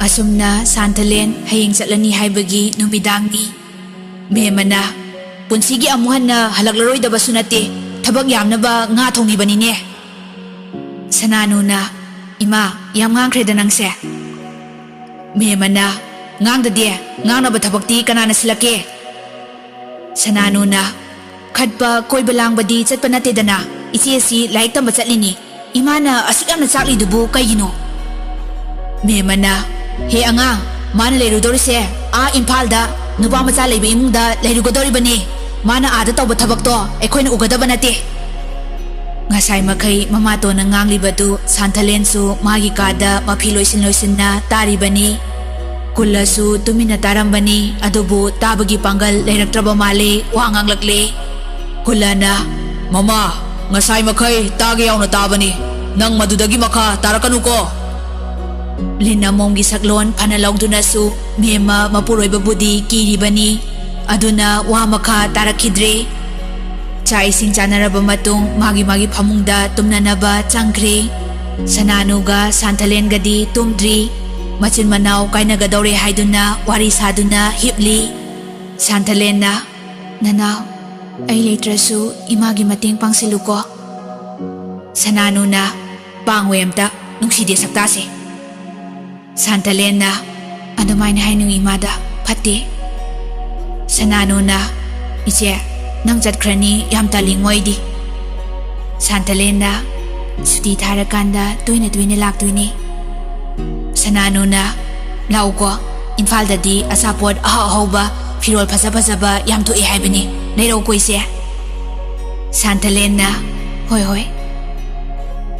ꯑꯁꯨꯝꯅ ꯁꯥꯟꯊꯂꯦꯟ ꯍꯌꯦꯡ ꯆꯠꯂꯅꯤ ꯍꯥꯏꯕꯒꯤ ꯅꯨꯃꯤꯗꯥꯡꯅꯤ꯫ ꯃꯦꯃꯅ, "ꯄꯨꯟꯁꯤꯒꯤ ꯑꯃꯨꯛ ꯍꯟꯅ ꯍꯜꯂꯛꯂꯔꯣꯏꯗꯕꯁꯨ ꯅꯠꯇꯦ, ꯊꯕꯛ ꯌꯥꯝꯅꯕ ꯉꯥ ꯊꯣꯡꯉꯤꯕꯅꯤꯅꯦ꯫" ꯁꯅꯥꯅꯨꯅ, "ꯏꯃꯥ, ꯌꯥꯝ ꯉꯥꯡꯈ꯭ꯔꯦꯗ ꯅꯪꯁꯦ꯫" ꯃꯦꯃꯅ, "ꯉꯥꯡꯗꯗꯤ, ꯉꯥꯡꯅꯕ ꯊꯕꯛꯇꯤ ꯀꯅꯥꯅ ꯁꯤꯜꯂꯛꯀꯦ?" ꯁꯅꯥꯅꯨꯅ, "ꯈꯠꯄ, ꯀꯣꯏꯕ ꯂꯥꯡꯕꯗꯤ ꯆꯠꯄ ꯅꯠꯇꯦꯗꯅ, ꯏꯆꯦꯁꯤ ꯂꯥꯏꯔꯤꯛ ꯇꯝꯕ ꯆꯠꯂꯤꯅꯤ꯫ ꯏꯃꯥꯅ ꯑꯁꯨꯛ ꯌꯥꯝꯅ ꯆꯥꯛꯂꯤꯗꯨꯕꯨ ꯀꯩꯒꯤꯅꯣ?" ꯃꯦꯃꯅ, "ꯍꯦ ꯑꯉꯥꯡ, ꯃꯥꯅ ꯂꯩꯔꯨꯗꯧꯔꯤꯁꯦ ꯑꯥ ꯏꯝꯐꯥꯜꯗ ꯅꯨꯄꯥ ꯃꯆꯥ ꯂꯩꯕ ꯏꯃꯨꯡꯗ ꯂꯩꯔꯨꯒꯗꯧꯔꯤꯕꯅꯤ꯫ ꯃꯥꯅ ꯑꯥꯗ ꯇꯧꯕ ꯊꯕꯛꯇꯣ ꯑꯩꯈꯣꯏꯅ ꯎꯒꯗꯕ ꯅꯠꯇꯦ꯫" ꯉꯁꯥꯏ ꯃꯈꯩ ꯃꯃꯥꯇꯣꯟꯅ ꯉꯥꯡꯂꯤꯕꯗꯨ ꯁꯥꯟꯊꯂꯦꯟꯁꯨ ꯃꯥꯒꯤ ꯀꯥꯗ ꯃꯐꯤ ꯂꯣꯏꯁꯤꯟ ꯂꯣꯏꯁꯤꯟꯅ ꯇꯥꯔꯤꯕꯅꯤ꯫ ꯀꯨꯜꯂꯁꯨ ꯇꯨꯃꯤꯟꯅ ꯇꯥꯔꯝꯕꯅꯤ, ꯑꯗꯨꯕꯨ ꯇꯥꯕꯒꯤ ꯄꯥꯡꯒꯜ ꯂꯩꯔꯛꯇ꯭ꯔꯕ ꯃꯥꯜꯂꯦ꯫ ꯋꯥ ꯉꯥꯡꯂꯛꯂꯦ꯫ ꯀꯨꯜꯂꯅ, "ꯃꯃꯥ, ꯉꯁꯥꯏ ꯃꯈꯩ ꯇꯥꯒꯦ ꯌꯥꯎꯅ ꯇꯥꯕꯅꯤ꯫ ꯅꯪ ꯃꯗꯨꯗꯒꯤ ꯃꯈꯥ ꯇꯥꯔꯛꯀꯅꯨꯀꯣ꯫" ꯂꯤꯟ ꯑꯃꯣꯝꯒꯤ ꯁꯛꯂꯣꯟ ꯐꯅ ꯂꯧꯗꯨꯅꯁꯨ ꯃꯦꯝꯃ ꯃꯄꯨꯔꯣꯏꯕꯕꯨꯗꯤ ꯀꯤꯔꯤꯕꯅꯤ꯫ ꯑꯗꯨꯅ ꯋꯥ ꯃꯈꯥ ꯇꯥꯔꯛꯈꯤꯗ꯭ꯔꯦ꯫ ꯆꯥꯛ ꯏꯁꯤꯡ ꯆꯥꯅꯔꯕ ꯃꯇꯨꯡ ꯃꯥꯒꯤ ꯃꯥꯒꯤ ꯐꯃꯨꯡꯗ ꯇꯨꯝꯅꯅꯕ ꯆꯪꯈ꯭ꯔꯦ꯫ ꯁꯅꯥꯅꯨꯒ ꯁꯥꯟꯊꯂꯦꯟꯒꯗꯤ ꯇꯨꯝꯗ꯭ꯔꯤ꯫ ꯃꯆꯤꯟ ꯃꯅꯥꯎ ꯀꯥꯏꯅꯒꯗꯧꯔꯦ ꯍꯥꯏꯗꯨꯅ ꯋꯥꯔꯤ ꯁꯥꯗꯨꯅ ꯍꯤꯞꯂꯤ꯫ ꯁꯥꯟꯊꯂꯦꯟꯅ, "ꯅꯅꯥꯎ, ꯑꯩ ꯂꯩꯇ꯭ꯔꯁꯨ ꯏꯃꯥꯒꯤ ꯃꯇꯦꯡ ꯄꯥꯡꯁꯤꯜꯂꯨꯀꯣ꯫" ꯁꯅꯥꯅꯨꯅ, "ꯄꯥꯡꯉꯣꯏ ꯑꯝꯇ, ꯅꯨꯡꯁꯤꯗꯦ ꯁꯛꯇꯥꯁꯦ꯫" ꯁꯥꯟꯇꯂꯦꯟꯅ, "ꯑꯗꯨꯃꯥꯏꯅ ꯍꯥꯏꯅꯨ ꯏꯃꯥꯗ, ꯐꯠꯇꯦ꯫" ꯁꯅꯥꯅꯨꯅ, "ꯏꯆꯦ, ꯅꯪ ꯆꯠꯈ꯭ꯔꯅꯤ, ꯌꯥꯝ ꯇꯜꯂꯤꯉꯣ ꯑꯩꯗꯤ꯫" ꯁꯥꯟꯇꯂꯦꯟꯅ, "ꯁꯨꯇꯤ ꯊꯥꯔꯀꯥꯟꯗ ꯇꯣꯏꯅ ꯇꯣꯏꯅ ꯂꯥꯛꯇꯣꯏꯅꯦ꯫" ꯁꯅꯥꯅꯨꯅ, "ꯂꯥꯛꯎꯀꯣ, ꯏꯝꯐꯥꯜꯗꯗꯤ ꯑꯆꯥꯄꯣꯠ ꯑꯍꯥꯎ ꯑꯍꯥꯎꯕ, ꯐꯤꯔꯣꯜ ꯐꯖ ꯐꯖꯕ ꯌꯥꯝ ꯊꯣꯛꯑꯦ ꯍꯥꯏꯕꯅꯤ, ꯂꯩꯔꯛꯎꯀꯣ ꯏꯆꯦ꯫" ꯁꯥꯟꯇꯂꯦꯟꯅ, "ꯍꯣꯏ ꯍꯣꯏ꯫"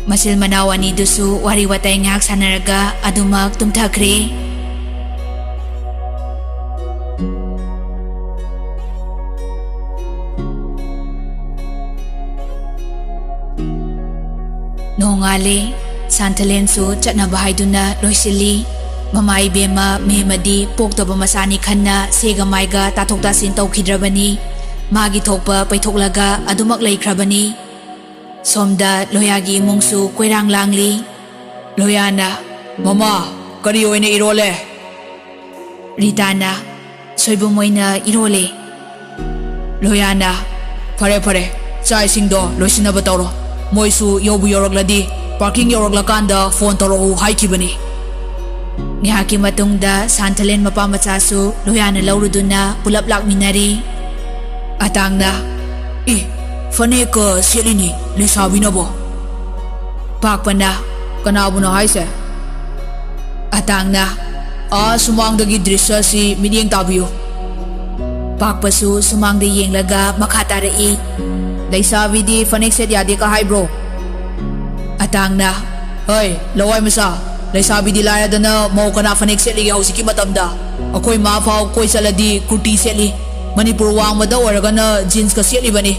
ꯃꯆꯤꯜ ꯃꯅꯥꯎ ꯑꯅꯤꯗꯨꯁꯨ ꯋꯥꯔꯤ ꯋꯥꯇꯥꯏ ꯉꯥꯏꯍꯥꯛ ꯁꯥꯟꯅꯔꯒ ꯑꯗꯨꯃꯛ ꯇꯨꯝꯊꯈ꯭ꯔꯦ꯫ ꯅꯣꯡꯉꯥꯜꯂꯦ꯫ ꯁꯥꯟꯊꯂꯦꯟꯁꯨ ꯆꯠꯅꯕ ꯍꯥꯏꯗꯨꯅ ꯂꯣꯏꯁꯤꯜꯂꯤ꯫ ꯃꯃꯥ ꯏꯕꯦꯝꯃ ꯃꯦꯝꯃꯗꯤ ꯄꯣꯛꯇꯕ ꯃꯆꯥꯅꯤ ꯈꯟꯅ ꯁꯦꯒ ꯃꯥꯏꯒ ꯇꯥꯊꯣꯛ ꯇꯥꯁꯤꯟ ꯇꯧꯈꯤꯗ꯭ꯔꯕꯅꯤ꯫ ꯃꯥꯒꯤ ꯊꯣꯛꯄ ꯄꯩꯊꯣꯛꯂꯒ ꯑꯗꯨꯃꯛ ꯂꯩꯈ꯭ꯔꯕꯅꯤ꯫ ꯁꯣꯝꯗ ꯂꯣꯌꯥꯒꯤ ꯏꯃꯨꯡꯁꯨ ꯀꯣꯏꯔꯥꯡ ꯂꯥꯡꯂꯤ꯫ ꯂꯣꯌꯥꯅ, "ꯃꯃꯥ, ꯀꯔꯤ ꯑꯣꯏꯅ ꯏꯔꯣꯜꯂꯦ?" ꯔꯤꯇꯥꯅ, "ꯁꯣꯏꯕꯨꯝ ꯑꯣꯏꯅ ꯏꯔꯣꯜꯂꯦ꯫" ꯂꯣꯌꯥꯅ, "ꯐꯔꯦ ꯐꯔꯦ, ꯆꯥꯛ ꯏꯁꯤꯡꯗꯣ ꯂꯣꯏꯁꯤꯟꯅꯕ ꯇꯧꯔꯣ꯫ ꯃꯣꯏꯁꯨ ꯌꯧꯕꯨ ꯌꯧꯔꯛꯂꯗꯤ ꯄꯥꯔꯀꯤꯡ ꯌꯧꯔꯛꯂꯀꯥꯟꯗ ꯐꯣꯟ ꯇꯧꯔꯛꯎ ꯍꯥꯏꯈꯤꯕꯅꯤ꯫" ꯉꯥꯏꯍꯥꯛꯀꯤ ꯃꯇꯨꯡꯗ ꯁꯥꯟꯊꯂꯦꯟ ꯃꯄꯥ ꯃꯆꯥꯁꯨ ꯂꯣꯌꯥꯅ ꯂꯧꯔꯨꯗꯨꯅ ꯄꯨꯂꯞ ꯂꯥꯛꯃꯤꯟꯅꯔꯦ꯫ ꯑꯇꯥꯡꯅ, "ꯏ, ꯐꯅꯦꯛꯀ ꯁꯦꯠꯂꯤꯅꯤ ꯂꯩꯁꯥꯕꯤꯅꯕꯣ?" ꯄꯥꯛꯄꯅ, "ꯀꯅꯥꯕꯨꯅꯣ ꯍꯥꯏꯁꯦ?" ꯑꯇꯥꯡꯅ, "ꯑꯥ ꯁꯨꯃꯥꯡꯗꯒꯤ ꯗ꯭ꯔꯤꯁ꯭ꯌꯁꯤ ꯃꯤꯠꯌꯦꯡ ꯇꯥꯕꯤꯌꯨ꯫" ꯄꯥꯛꯄꯁꯨ ꯁꯨꯃꯥꯡꯗ ꯌꯦꯡꯂꯒ ꯃꯈꯥ ꯇꯥꯔꯛꯏ꯫ "ꯂꯩꯁꯥꯕꯤꯗꯤ ꯐꯅꯦꯛ ꯁꯦꯠ ꯌꯥꯗꯦꯀ ꯍꯥꯏꯕ꯭ꯔꯣ?" ꯑꯇꯥꯡꯅ, "ꯍꯣꯏ, ꯂꯋꯥꯏ ꯃꯆꯥ, ꯂꯩꯁꯥꯕꯤꯗꯤ ꯂꯥꯏꯔꯗꯅ ꯃꯧ ꯀꯅꯥ ꯐꯅꯦꯛ ꯁꯦꯠꯂꯤꯒꯦ ꯍꯧꯖꯤꯛꯀꯤ ꯃꯇꯝꯗ? ꯑꯩꯈꯣꯏ ꯃꯥ ꯐꯥꯎ ꯀꯣꯏ ꯆꯠꯂꯗꯤ ꯀꯨꯔꯇꯤ ꯁꯦꯠꯂꯤ, ꯃꯅꯤꯄꯨꯔ ꯋꯥꯡꯃꯗ ꯑꯣꯏꯔꯒꯅ ꯖꯤꯟꯁꯀ ꯁꯦꯠꯂꯤꯕꯅꯤ꯫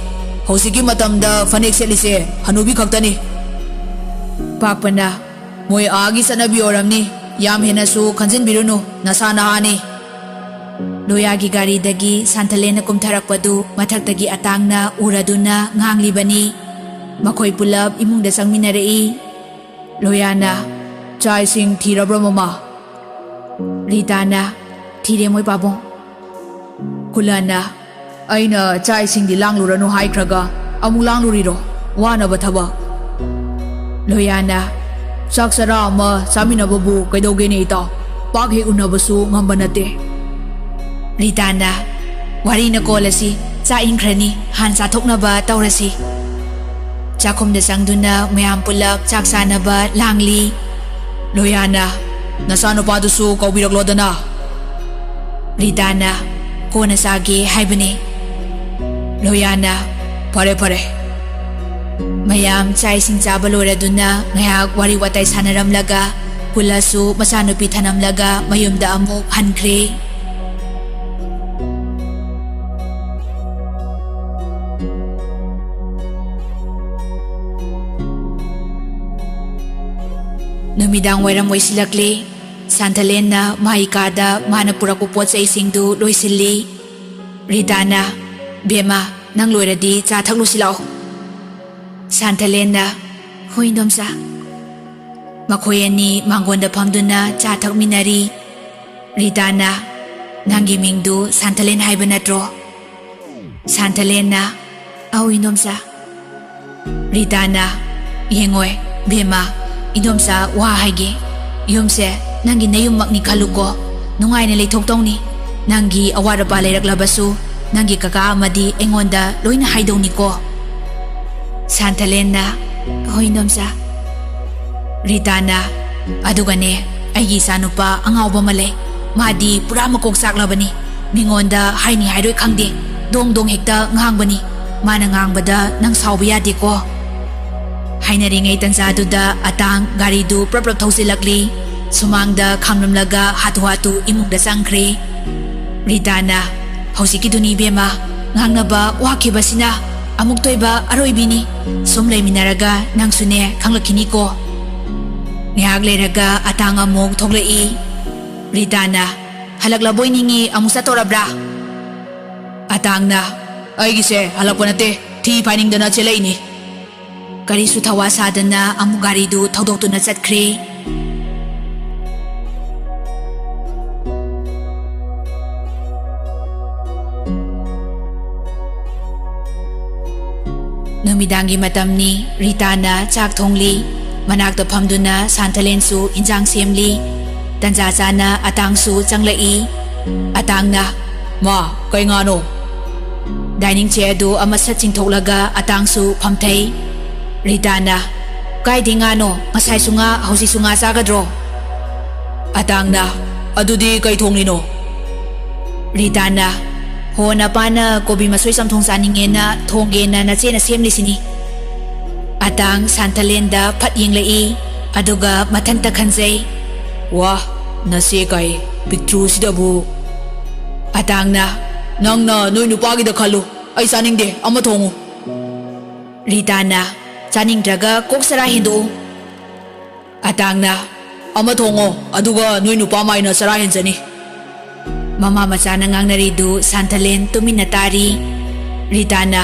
ꯍꯧꯖꯤꯛꯀꯤ ꯃꯇꯝꯗ ꯐꯅꯦꯛ ꯁꯦꯠꯂꯤꯁꯦ ꯍꯅꯨꯕꯤ ꯈꯛꯇꯅꯤ꯫ ꯄꯥꯛꯄꯅ, ꯃꯣꯏ ꯑꯥꯒꯤ ꯆꯠꯅꯕꯤ ꯑꯣꯏꯔꯝꯅꯤ, ꯌꯥꯝ ꯍꯦꯟꯅꯁꯨ ꯈꯟꯖꯤꯟꯕꯤꯔꯨꯅꯨ, ꯅꯁꯥ ꯅꯍꯥꯅꯤ꯫ ꯂꯣꯌꯥꯒꯤ ꯒꯥꯔꯤꯗꯒꯤ ꯁꯥꯟꯊꯂꯦꯟꯅ ꯀꯨꯝꯊꯔꯛꯄꯗꯨ ꯃꯊꯛꯇꯒꯤ ꯑꯇꯥꯡꯅ ꯎꯔꯗꯨꯅ ꯉꯥꯡꯂꯤꯕꯅꯤ꯫ ꯃꯈꯣꯏ ꯄꯨꯂꯞ ꯏꯃꯨꯡꯗ ꯆꯪꯃꯤꯟꯅꯔꯛꯏ꯫ ꯂꯣꯌꯥꯅ, "ꯆꯥꯛ ꯏꯁꯤꯡ ꯊꯤꯔꯕ꯭ꯔꯣ, ꯃꯃꯥ?" ꯔꯤꯇꯥꯅ, "ꯊꯤꯔꯦ, ꯃꯣꯏ ꯄꯥꯕꯨꯡ꯫" ꯀꯨꯂꯅ, "ꯑꯩꯅ ꯆꯥꯛ ꯏꯁꯤꯡꯗꯤ ꯂꯥꯡꯂꯨꯔꯅꯨ ꯍꯥꯏꯈ꯭ꯔꯒ ꯑꯃꯨꯛ ꯂꯥꯡꯂꯨꯔꯤꯔꯣ? ꯋꯥꯅꯕ ꯊꯕꯛ꯫" ꯂꯣꯌꯥꯅ, "ꯆꯥꯛ ꯆꯔꯥ ꯑꯃ ꯆꯥꯃꯤꯟꯅꯕꯕꯨ ꯀꯩꯗꯧꯒꯦꯅꯦ, ꯏꯇꯥꯎ? ꯄꯥꯛ ꯍꯦꯛ ꯎꯅꯕꯁꯨ ꯉꯝꯕ ꯅꯠꯇꯦ꯫" ꯔꯤꯇꯥꯅ, "ꯋꯥꯔꯤꯅ ꯀꯣꯜꯂꯁꯤ, ꯆꯥꯛ ꯏꯪꯈ꯭ꯔꯅꯤ, ꯍꯥꯟ ꯆꯥꯊꯣꯛꯅꯕ ꯇꯧꯔꯁꯤ꯫" ꯆꯥꯛꯈꯨꯝꯗ ꯆꯪꯗꯨꯅ ꯃꯌꯥꯝ ꯄꯨꯂꯞ ꯆꯥꯛ ꯆꯥꯅꯕ ꯂꯥꯡꯂꯤ꯫ ꯂꯣꯌꯥꯅ, "ꯅꯆꯥꯅꯨꯄꯥꯗꯨꯁꯨ ꯀꯧꯕꯤꯔꯛꯂꯣꯗꯅ꯫" ꯔꯤꯇꯥꯅ, "ꯀꯣꯟꯅ ꯆꯥꯒꯦ ꯍꯥꯏꯕꯅꯤ꯫" ꯂꯣꯌꯥꯅ, "ꯐꯔꯦ, ꯐꯔꯦ꯫" ꯃꯌꯥꯝ ꯆꯥꯛ ꯏꯁꯤꯡ ꯆꯥꯕ ꯂꯣꯏꯔꯗꯨꯅ ꯉꯥꯏꯍꯥꯛ ꯋꯥꯔꯤ ꯋꯥꯇꯥꯏ ꯁꯥꯟꯅꯔꯝꯂꯒ ꯀꯨꯂꯁꯨ ꯃꯆꯥꯅꯨꯄꯤ ꯊꯅꯝꯂꯒ ꯃꯌꯨꯝꯗ ꯑꯃꯨꯛ ꯍꯟꯈ꯭ꯔꯦ꯫ ꯅꯨꯃꯤꯗꯥꯡ ꯋꯥꯏꯔꯝ ꯑꯣꯏꯁꯤꯜꯂꯛꯂꯦ꯫ ꯁꯥꯟꯊꯂꯦꯟꯅ ꯃꯥꯒꯤ ꯀꯥꯗ ꯃꯥꯅ ꯄꯨꯔꯛꯄ ꯄꯣꯠ ꯆꯩꯁꯤꯡꯗꯨ ꯂꯣꯏꯁꯤꯜꯂꯤ꯫ ꯔꯤꯇꯥꯅ, "ꯕꯦꯝꯃ, ꯅꯪ ꯂꯣꯏꯔꯗꯤ ꯆꯥ ꯊꯛꯂꯨꯁꯤ ꯂꯥꯛꯑꯣ꯫" ꯁꯥꯟꯊꯂꯦꯟꯅ, "ꯍꯣꯏ, ꯏꯟꯗꯣꯝꯆꯥ꯫" ꯃꯈꯣꯏ ꯑꯅꯤ ꯃꯥꯡꯒꯣꯟꯗ ꯐꯝꯗꯨꯅ ꯆꯥ ꯊꯛꯃꯤꯟꯅꯔꯤ꯫ ꯔꯤꯇꯥꯅ, "ꯅꯪꯒꯤ ꯃꯤꯡꯗꯨ ꯁꯥꯟꯊꯂꯦꯟ ꯍꯥꯏꯕ ꯅꯠꯇ꯭ꯔꯣ?" ꯁꯥꯟꯊꯂꯦꯟꯅ, "ꯑꯧ, ꯏꯟꯗꯣꯝꯆꯥ꯫" ꯔꯤꯇꯥꯅ, "ꯌꯦꯡꯉꯣꯏ, ꯕꯦꯝꯃ, ꯏꯟꯗꯣꯝꯆꯥ ꯋꯥ ꯍꯥꯏꯒꯦ꯫ ꯌꯨꯝꯁꯦ ꯅꯪꯒꯤ ꯅꯌꯨꯝꯃꯛꯅꯤ ꯈꯜꯂꯨꯀꯣ꯫ ꯅꯨꯡꯉꯥꯏꯅ ꯂꯩꯊꯣꯛꯇꯧꯅꯤ꯫ ꯅꯪꯒꯤ ꯑꯋꯥꯠ ꯑꯄꯥ ꯂꯩꯔꯛꯂꯕꯁꯨ ꯅꯪꯒꯤ ꯀꯀꯥ ꯑꯃꯗꯤ ꯑꯩꯉꯣꯟꯗ ꯂꯣꯏꯅ ꯍꯥꯏꯗꯧꯅꯤꯀꯣ꯫" ꯁꯥꯟꯊꯂꯦꯟꯅ, "ꯍꯣꯏ, ꯏꯟꯗꯣꯝꯆꯥ꯫" ꯔꯤꯇꯥꯅ, "ꯑꯗꯨꯒꯅꯦ, ꯑꯩꯒꯤ ꯏꯆꯥꯅꯨꯄꯥ ꯑꯉꯥꯎꯕ ꯑꯃ ꯂꯩ꯫ ꯃꯥꯗꯤ ꯄꯨꯔꯥ ꯃꯀꯣꯛ ꯆꯥꯛꯂꯕꯅꯤ꯫ ꯃꯤꯉꯣꯟꯗ ꯍꯥꯏꯅꯤ ꯍꯥꯏꯔꯣꯏ ꯈꯪꯗꯦ꯫ ꯗꯣꯡ ꯗꯣꯡ ꯍꯦꯛꯇ ꯉꯥꯡꯕꯅꯤ꯫ ꯃꯥꯅ ꯉꯥꯡꯕꯗ ꯅꯪ ꯁꯥꯎꯕ ꯌꯥꯗꯦꯀꯣ꯫" ꯍꯥꯏꯅꯔꯤꯉꯩ ꯇꯟꯖꯥꯗꯨꯗ ꯑꯇꯥꯡ ꯒꯥꯔꯤꯗꯨ ꯄ꯭ꯔꯞ ꯄ꯭ꯔꯞ ꯊꯧꯖꯤꯜꯂꯛꯂꯤ꯫ ꯁꯨꯃꯥꯡꯗ ꯈꯥꯝꯂꯝꯂꯒ ꯍꯥꯊꯨ ꯍꯥꯊꯨ ꯏꯃꯨꯡꯗ ꯆꯪꯈ꯭ꯔꯦ꯫ ꯔꯤꯇꯥꯅ, "ꯍꯧꯖꯤꯛꯀꯤꯗꯨꯅꯤ ꯏꯕꯦꯝꯃ, ꯉꯥꯡꯅꯕ ꯋꯥꯈꯤꯕꯁꯤꯅ ꯑꯃꯨꯛꯇꯣꯏꯕ ꯑꯔꯣꯏꯕꯤꯅꯤ꯫ ꯁꯨꯝ ꯂꯩꯃꯤꯟꯅꯔꯒ ꯅꯪꯁꯨꯅꯦ ꯈꯪꯂꯛꯈꯤꯅꯤꯀꯣ"꯫ ꯉꯥꯏꯍꯥꯛ ꯂꯩꯔꯒ ꯑꯇꯥꯡ ꯑꯃꯨꯛ ꯊꯣꯛꯂꯛꯏ꯫ ꯔꯤꯇꯥꯅ, "ꯍꯜꯂꯛꯂꯕꯣꯏ ꯅꯤꯡꯉꯤ, ꯑꯃꯨꯛ ꯆꯠꯇꯣꯔꯕ꯭ꯔꯥ?" ꯑꯇꯥꯡꯅ, "ꯑꯩꯒꯤꯁꯦ ꯍꯜꯂꯛꯄ ꯅꯠꯇꯦ, ꯊꯤ ꯐꯥꯏꯅꯤꯡꯗꯅ ꯆꯦꯜꯂꯛꯏꯅꯤ"꯫ ꯀꯔꯤꯁꯨ ꯊꯋꯥ ꯁꯥꯗꯅ ꯑꯃꯨꯛ ꯒꯥꯔꯤꯗꯨ ꯊꯧꯗꯣꯛꯇꯨꯅ ꯆꯠꯈ꯭ꯔꯦ꯫ ꯅꯨꯃꯤꯗꯥꯡꯒꯤ ꯃꯇꯝꯅꯤ꯫ ꯔꯤꯇꯥꯅ ꯆꯥꯛ ꯊꯣꯡꯂꯤ꯫ ꯃꯅꯥꯛꯇ ꯐꯝꯗꯨꯅ ꯁꯥꯟꯊꯂꯦꯟꯁꯨ ꯏꯟꯖꯥꯡ ꯁꯦꯝꯂꯤ꯫ ꯇꯟꯖꯥ ꯆꯥꯅ ꯑꯇꯥꯡꯁꯨ ꯆꯪꯂꯛꯏ꯫ ꯑꯇꯥꯡꯅ, "ꯃꯥ, ꯀꯩ ꯉꯥꯅꯣ?" ꯗꯥꯏꯅꯤꯡ ꯆꯦꯌꯔꯗꯨ ꯑꯃ ꯁꯠ ꯆꯤꯡꯊꯣꯛꯂꯒ ꯑꯇꯥꯡꯁꯨ ꯐꯝꯊꯩ꯫ ꯔꯤꯇꯥꯅ, "ꯀꯥꯏꯗꯩ ꯉꯥꯅꯣ? ꯉꯁꯥꯏꯁꯨ ꯉꯥ, ꯍꯧꯖꯤꯛꯁꯨ ꯉꯥ ꯆꯥꯒꯗ꯭ꯔꯣ?" ꯑꯇꯥꯡꯅ, "ꯑꯗꯨꯗꯤ ꯀꯩ ꯊꯣꯡꯂꯤꯅꯣ?" ꯔꯤꯇꯥꯅ, "ꯍꯣ, ꯅꯄꯥꯅ ꯀꯣꯕꯤ ꯃꯁꯣꯏ ꯆꯝꯊꯣꯡ ꯆꯥꯅꯤꯡꯉꯦꯅ ꯊꯣꯡꯒꯦꯅ ꯅꯆꯦꯅ ꯁꯦꯝꯂꯤꯁꯤꯅꯤ"꯫ ꯑꯇꯥꯡ ꯁꯥꯟꯊꯂꯦꯟꯗ ꯐꯠ ꯌꯦꯡꯂꯛꯏ, ꯑꯗꯨꯒ ꯃꯊꯟꯇ ꯈꯟꯖꯩ, "ꯋꯥ, ꯅꯆꯦ ꯀꯥꯏ ꯄꯤꯛꯇ꯭ꯔꯨꯁꯤꯗꯕꯨ"꯫ ꯑꯇꯥꯡꯅ, "ꯅꯪꯅ ꯅꯣꯏ ꯅꯨꯄꯥꯒꯤꯗ ꯈꯜꯂꯨ, ꯑꯩ ꯆꯥꯅꯤꯡꯗꯦ, ꯑꯃ ꯊꯣꯡꯉꯨ"꯫ ꯔꯤꯇꯥꯅ, "ꯆꯥꯅꯤꯡꯗ꯭ꯔꯒ ꯀꯣꯛ ꯆꯔꯥ ꯍꯦꯟꯗꯣꯛꯎ"꯫ ꯑꯇꯥꯡꯅ, "ꯑꯃ ꯊꯣꯡꯉꯣ, ꯑꯗꯨꯒ ꯅꯣꯏ ꯅꯨꯄꯥ ꯃꯥꯏꯅ ꯆꯔꯥ ꯍꯦꯟꯖꯅꯤ"꯫ ꯃꯃꯥ ꯃꯆꯥꯅ ꯉꯥꯡꯅꯔꯤꯗꯨ ꯁꯥꯟꯊꯂꯦꯟ ꯇꯨꯃꯤꯟꯅ ꯇꯥꯔꯤ꯫ ꯔꯤꯇꯥꯅ,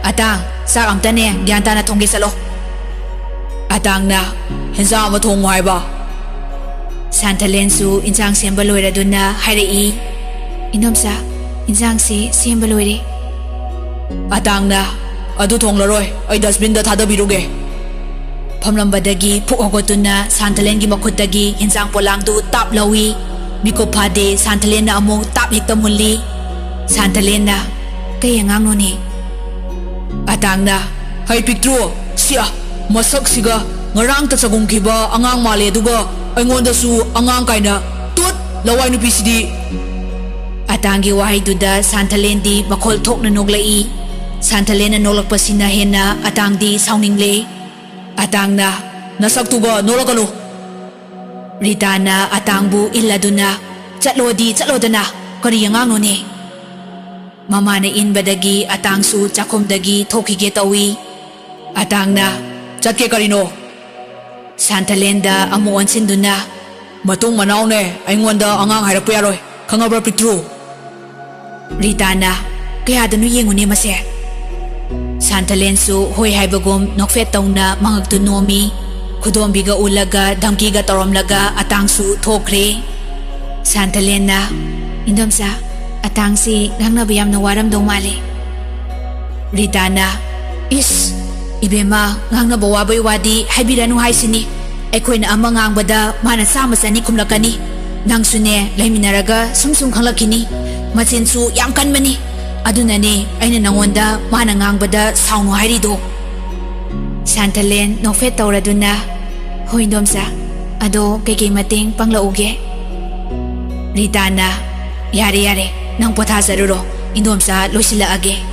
"ꯑꯇꯥꯡ, ꯆꯥꯛ ꯑꯝꯇꯅꯦ ꯒ꯭ꯌꯥꯟ ꯇꯥꯅ ꯊꯣꯡꯒꯦ ꯆꯠꯂꯣ"꯫ ꯑꯇꯥꯡꯅ, "ꯍꯦꯟꯖꯥꯡ ꯑꯃ ꯊꯣꯡꯉꯨ ꯍꯥꯏꯕ"꯫ ꯁꯥꯟꯊꯂꯦꯟꯁꯨ ꯏꯟꯁꯥꯡ ꯁꯦꯝꯕ ꯂꯣꯏꯔꯗꯨꯅ ꯍꯥꯏꯔꯛꯏ, "ꯏꯅꯣꯝꯆꯥ, ꯏꯟꯁꯥꯡꯁꯤ ꯁꯦꯝꯕ ꯂꯣꯏꯔꯦ"꯫ ꯑꯇꯥꯡꯅ, "ꯑꯗꯨ ꯊꯣꯡꯂꯔꯣꯏ, ꯑꯩ ꯗꯁꯕꯤꯟꯗ ꯊꯥꯗꯕꯤꯔꯨꯒꯦ"꯫ ꯐꯝꯂꯝꯕꯗꯒꯤ ꯐꯨꯛ ꯍꯧꯒꯠꯇꯨꯅ ꯁꯥꯟꯊꯂꯦꯟꯒꯤ ꯃꯈꯨꯠꯇꯒꯤ ꯏꯟꯁꯥꯡ ꯄꯣꯂꯥꯡꯗꯨ ꯇꯥꯞ ꯂꯧꯏ꯫ ꯃꯤꯀꯨꯞ ꯐꯥꯗꯦ, ꯁꯥꯟꯊꯂꯦꯟꯅ ꯑꯃꯨꯛ ꯇꯥꯞ ꯍꯦꯛꯇ ꯃꯨꯜꯂꯤ꯫ ꯁꯥꯟꯊꯂꯦꯟꯅ, "ꯀꯩ ꯑꯉꯥꯡꯅꯣꯅꯦ?" ꯑꯇꯥꯡꯅ, "ꯍꯩ ꯄꯤꯛꯇ꯭ꯔꯨ, ꯁꯤꯌꯥ, ꯃꯁꯛꯁꯤꯒ ꯉꯔꯥꯡꯇ ꯆꯒꯨꯝꯈꯤꯕ ꯑꯉꯥꯡ ꯃꯥꯜꯂꯦ, ꯑꯗꯨꯒ ꯑꯩꯉꯣꯟꯗꯁꯨ ꯑꯉꯥꯡ ꯀꯥꯏꯅ, ꯇꯨꯠ, ꯂꯋꯥꯏ ꯅꯨꯄꯤꯁꯤꯗꯤ"꯫ ꯑꯇꯥꯡꯒꯤ ꯋꯥꯍꯩꯗꯨꯗ ꯁꯥꯟꯊꯂꯦꯟꯗꯤ ꯃꯈꯣꯜ ꯊꯣꯛꯅ ꯅꯣꯛꯂꯛꯏ꯫ ꯁꯥꯟꯊꯂꯦꯟꯅ ꯅꯣꯛꯂꯛꯄꯁꯤꯅ ꯍꯦꯟꯅ ꯑꯇꯥꯡꯗꯤ ꯁꯥꯎꯅꯤꯡꯂꯦ꯫ ꯑꯇꯥꯡꯅ, "ꯅꯁꯛꯇꯨꯒ ꯅꯣꯛꯂꯛꯀꯅꯨ!" ꯔꯤꯇꯥꯅ ꯑꯇꯥꯡꯕꯨ ꯏꯜꯂꯗꯨꯅ, "ꯆꯠꯂꯣꯗꯤ ꯆꯠꯂꯣꯗꯅ, ꯀꯔꯤ ꯑꯉꯥꯡꯅꯣꯅꯦ?" ꯃꯃꯥꯅ ꯏꯟꯕꯗꯒꯤ ꯑꯇꯥꯡꯁꯨ ꯆꯥꯛꯈꯨꯝꯗꯒꯤ ꯊꯣꯛꯈꯤꯒꯦ ꯇꯧꯏ꯫ ꯑꯇꯥꯡꯅ, "ꯆꯠꯀꯦ ꯀꯔꯤꯅꯣ?" ꯁꯥꯟꯊꯂꯦꯟꯗ ꯑꯃꯨꯛ ꯑꯣꯟꯁꯤꯟꯗꯨꯅ, "ꯃꯇꯨꯡ ꯃꯅꯥꯎꯅꯦ, ꯑꯩꯉꯣꯟꯗ ꯑꯉꯥꯡ ꯍꯥꯏꯔꯛꯄ ꯌꯥꯔꯣꯏ, ꯈꯪꯉꯕ꯭ꯔꯥ ꯄꯤꯛꯇ꯭ꯔꯨ?" ꯔꯤꯇꯥꯅ, "ꯀꯌꯥꯗꯅꯣ ꯌꯦꯡꯉꯨꯅꯦ ꯃꯁꯦ?" ꯁꯥꯟꯊꯂꯦꯟꯁꯨ ꯍꯣꯏ ꯍꯥꯏꯕꯒꯨꯝ ꯅꯣꯛꯐꯦꯠ ꯇꯧꯅ ꯃꯉꯛꯇꯨ ꯅꯣꯝꯃꯤ꯫ ꯈꯨꯗꯣꯝꯕꯤꯒ ꯎꯜꯂꯒ ꯙꯝꯀꯤꯒ ꯇꯧꯔꯝꯂꯒ ꯑꯇꯥꯡꯁꯨ ꯊꯣꯛꯈ꯭ꯔꯦ꯫ ꯁꯥꯟꯊꯂꯦꯟꯅ, "ꯏꯟꯗꯣꯝꯆꯥ, ꯑꯇꯥꯡꯁꯤ ꯉꯥꯡꯅꯕ ꯌꯥꯝꯅ ꯋꯥꯔꯝꯗꯧ ꯃꯥꯜꯂꯤ꯫" ꯔꯤꯇꯥꯅ, "ꯏꯁ, ꯏꯕꯦꯝꯃ, ꯉꯥꯡꯅꯕ ꯋꯥꯕꯩ ꯋꯥꯗꯤ ꯍꯥꯏꯕꯤꯔꯅꯨ ꯍꯥꯏꯁꯤꯅꯤ꯫ ꯑꯩꯈꯣꯏꯅ ꯑꯃ ꯉꯥꯡꯕꯗ ꯃꯥꯅ ꯆꯥꯝꯃ ꯆꯅꯤ ꯈꯨꯝꯂꯛꯀꯅꯤ꯫ ꯅꯪꯁꯨꯅꯦ, ꯂꯩꯃꯤꯟꯅꯔꯒ ꯁꯨꯝ ꯁꯨꯝ ꯈꯪꯂꯛꯈꯤꯅꯤ꯫ ꯃꯆꯤꯟꯁꯨ ꯌꯥꯝ ꯀꯟꯕꯅꯤ꯫ ꯑꯗꯨꯅꯅꯦ ꯑꯩꯅ ꯅꯉꯣꯟꯗ ꯃꯥꯅ ꯉꯥꯡꯕꯗ ꯁꯥꯎꯅꯨ ꯍꯥꯏꯔꯤꯗꯣ꯫" ꯁꯥꯟꯊꯂꯦꯟ ꯅꯣꯛꯐꯦꯠ ꯇꯧꯔꯗꯨꯅ, "ꯍꯣꯏ ꯏꯟꯗꯣꯝꯆꯥ, ꯑꯗꯣ ꯀꯩꯀꯩ ꯃꯇꯦꯡ ꯄꯥꯡꯂꯛꯎꯒꯦ?" ꯔꯤꯇꯥꯅ, "ꯌꯥꯔꯦ ꯌꯥꯔꯦ, ꯅꯪ ꯄꯣꯊꯥꯖꯔꯨꯔꯣ, ꯏꯟꯗꯣꯝꯆꯥ ꯂꯣꯏꯁꯤꯜꯂꯛꯑꯒꯦ꯫"